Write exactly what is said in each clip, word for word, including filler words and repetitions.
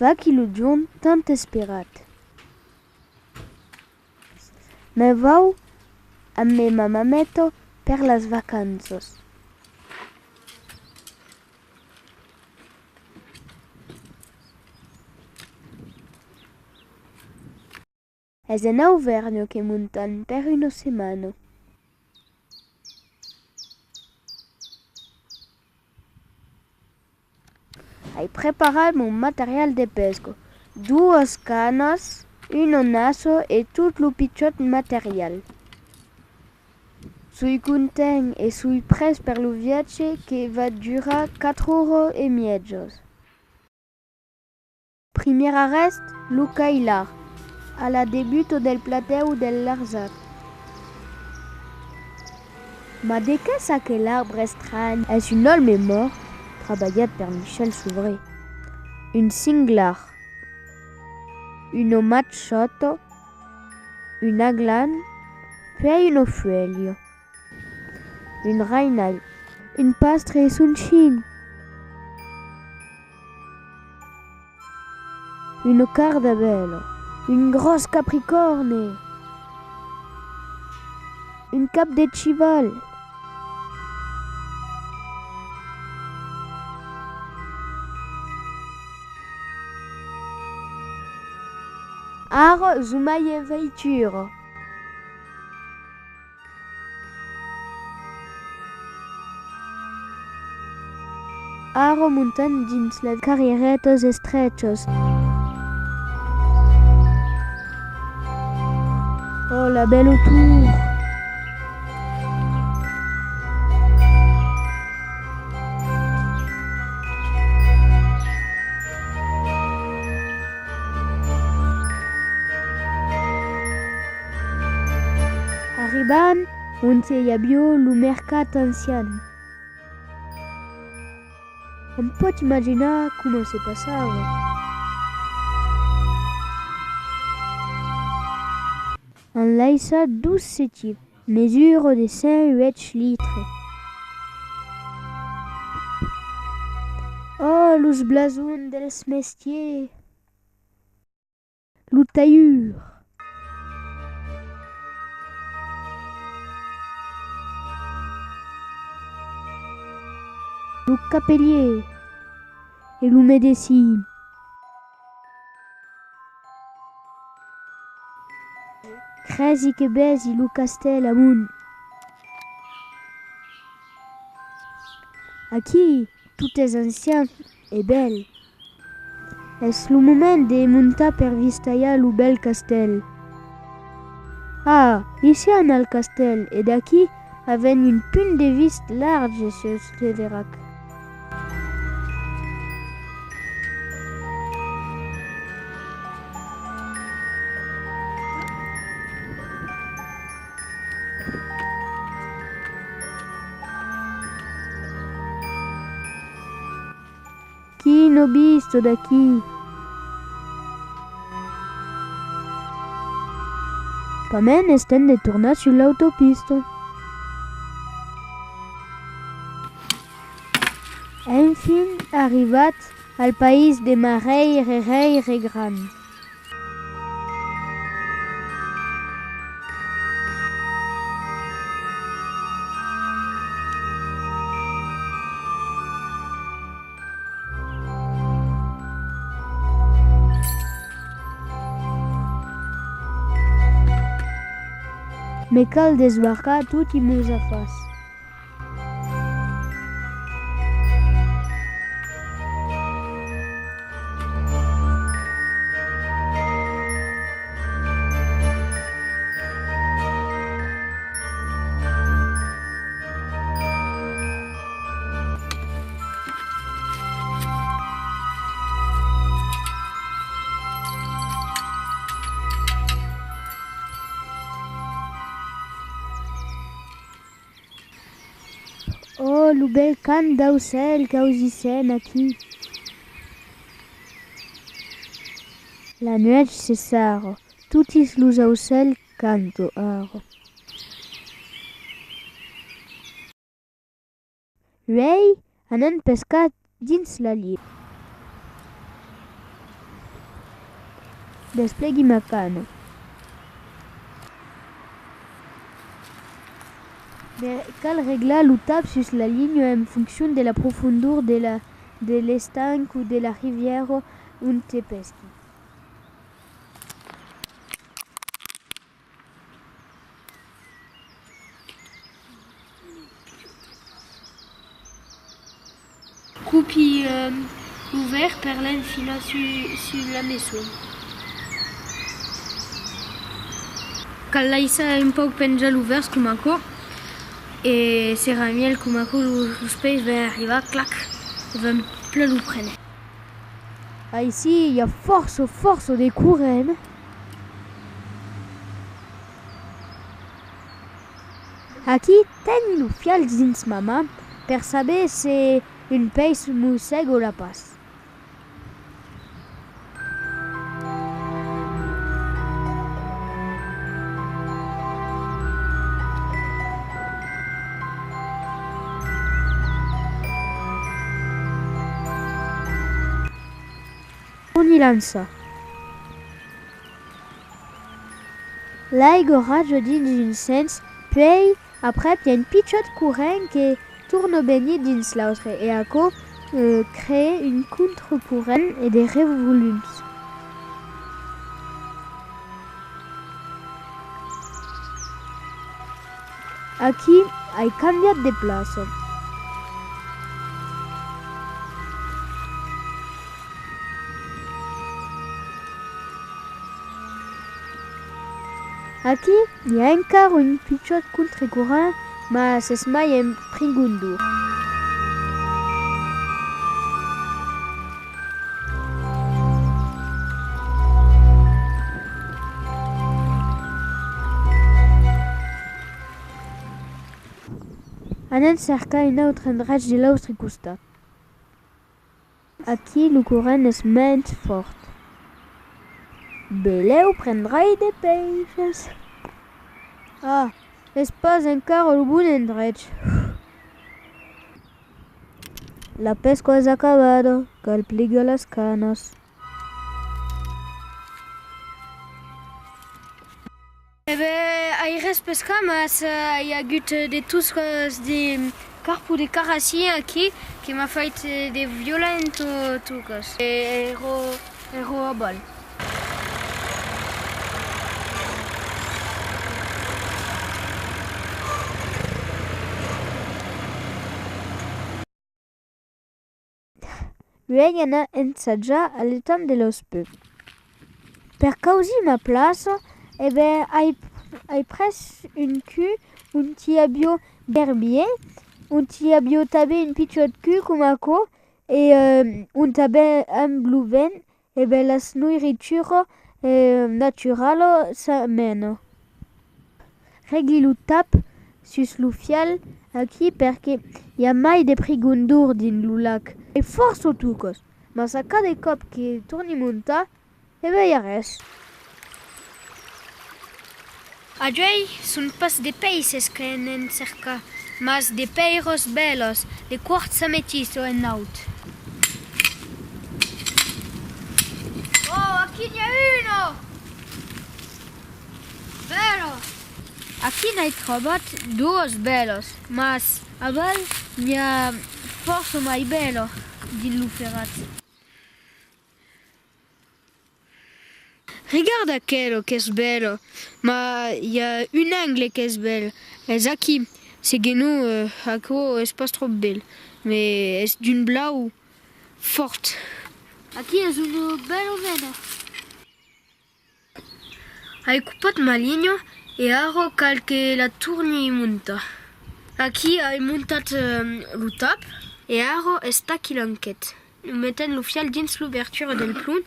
Vaquí lo jorn tant esperat. Me vau ambe ma mameta per las vacanças. Es en Auvèrnha que montam per una setmana. Ai preparat mon material de pesca, doas canas, una naça e tot lo pichòt material. Soi content e soi prèst per lo viatge que va durar quatre oras e mièjas. Primièr arrèst, lo Cailar, a la debuta del platèu del Larzac. Mas de qu'es aquel arbre estranh? Es un òlme mòrt, trabalhat per Michel Souvray. Un singlar, una machòta, un aglan, puèi una fuèlha. Un rainal, un pastre e son chin. Una cardabèla, un gròs capricòrne, un cap de chival. Ara zo mai en veitura. Ara montam dins las carrieretas estrechas. Oh, la bèla tor! Arribam onte i aviá lo mercat ancian. Òm pòt imaginar coma se passava. An laissat dos setips, mesura de cent uèch litres. Oh, los blasons dels mestièrs! Lo talhur. Lo capelièr e lo medecin. Cresi que vesi lo castèl amont. Aquí, tot es ancian e bèl. Es lo moment de montar per vistajar lo bèl castèl. Ah, i siam al castèl e d'aquí avèm un punt de vista large sul Cederac. Quina vista d'aquí! Pasmens es temps de tornar sus l'autopista. Enfin arribats al país de ma rèire-rèire-grand. Me cal desbarcar toti mos afars. Oh, lo bèl cant d'aucèl qu'ausissèm aquí! La nuèch se sarra, totis los aucèls cantan ara. Uèi, anam pescar dins la Lièr. Desplegui ma cana. Be-, cal reglar lo tap sus la linha en foncion de la profondor de la, de l'estanc o de la rivièra ont te pesqui. Copi, eh, lo vèrm per l'enfilar sus, sus la meson. Cal laissar un pauc penjar lo vèrm coma aquò, e serà mièlh coma aquò, lo, los peis van arribar, clac, e van plan lo prene. Aicí i a fòrça, fòrça de corrent. Aquí teni lo fial dins ma man per saber se un peis mossèga o la pas. Torni lançar. L'aiga raja dins un sens, puèi aprèp i a un pichòt corrent que torna venir dins l'autre e aquò, eh, crèa un contracorrent e de revolums. Aquí ai cambiat de plaça. Aquí i a encara un pichòt contracorrent, mas es mai en prigondor. Anem cercar un autre endrech de l'autre costat. Aquí lo corrent es mens fòrt. Belèu prendrai de peisses. Ah, es pas encara lo bon endrech. La pesca es acabada, cal plegar las canas. E ben, ai res pescat, mas, eh, ai agut, eh, de tuscas de carpo de carassic aquí, que m'a fait, eh, de violentas tuscas. E èra, èra aval. Uèi anam ensajar a l'estanh de los Pugs. Per causir ma plaça, e ben, ai, ai pres un cup ont i aviá d'erbièr, ont i aviá tanben un pichòt cup coma aquò, e, eh, ont tanben amb lo vent, e ben, las noiritura, eh, naturala s'amena. Regli lo tap sus lo fial aquí perque i a mai de prigondor dins lo lac. E fòrça tuscas, mas a cada còp que torni montar, e ben, i a res. Ajuèi son pas de peisses que n'en cerca, mas de pèiras bèlas, de quartz ametista en naut. Oh, aquí n'i a una! Bèla! Aquí n'ai trobat doas bèlas, mas aval n'i a fòrça mai bèla dins lo ferrat. Regarda aquela qu'es bèla, ma i a un angle qu'es bèl. Es aquí. Segur que non, eh, aquò es pas tròp bèl, mas es d'un blau fòrt. Aquí es una bèla vena. Ai copat ma linha e ara cal que la torni montar. Aquí ai montat, eh, lo tap e ara estaqui l'anquet. Metèm lo fial dins l'obertura del plom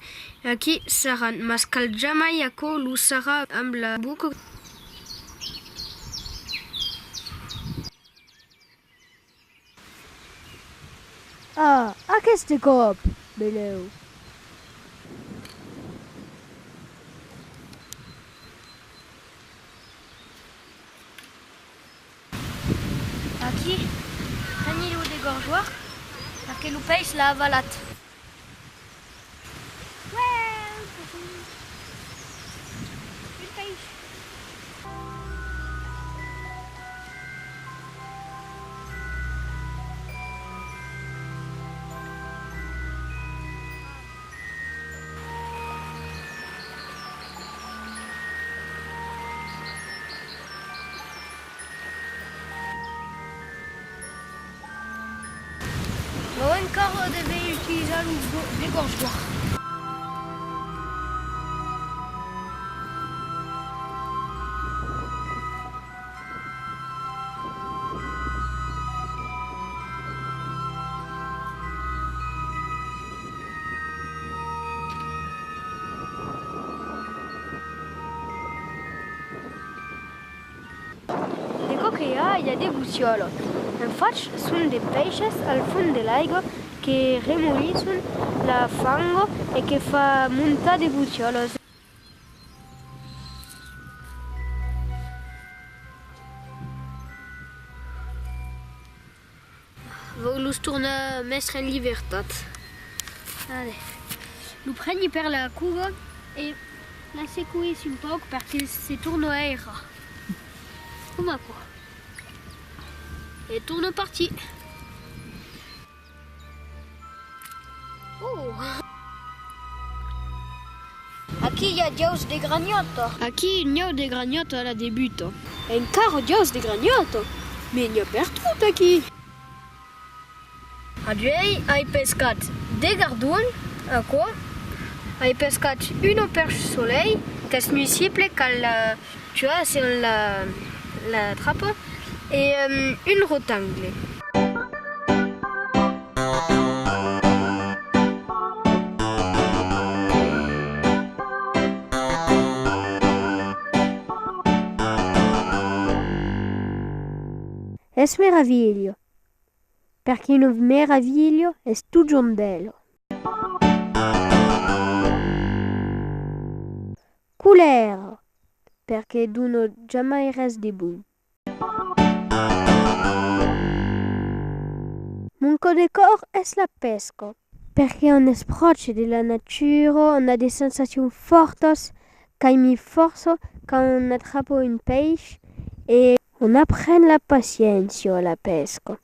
e aquí serram, mas cal jamai aquò lo serrar amb la boca. Ah, aqueste còp, belèu. Aquí, preni lo degorjoir, perque lo peis l'a avalat. Encara devèm utilizar lo go-, degorgeur. De còps que i a, i a de bociòlas. En fach, son de peisses al fons de l'aiga que remolisson la fanga e que fa montar de bociòlas. Vau los tornar metre en libertat. Allez. Lo preni per la coga e la secoissi un pauc per que se torna airar. Coma aquò. E torna partir. Oh! Aquí i a d'uòus de granhòta. Aquí n'i a de granhòta a la debuta. Encara d'uòus de granhòta? Mas n'i a pertot aquí! Aduèi ai pescat de gardons, aquò. Ai pescat una pèrcha solelh, qu'es nuisible, cal la tuar se òm la, la trapa, e, ehm, un rotangle. Es meravilha, perque una meravilha es totjorn bèla. Colèra, perque dona jamai res de bon. Mon còp de còr es la pesca, perque òm es pròche de la natura, òm a de sensacions fòrtas, qu'aimi fòrça quand òm atrapa un peish e òm apren la paciéncia a la pesca.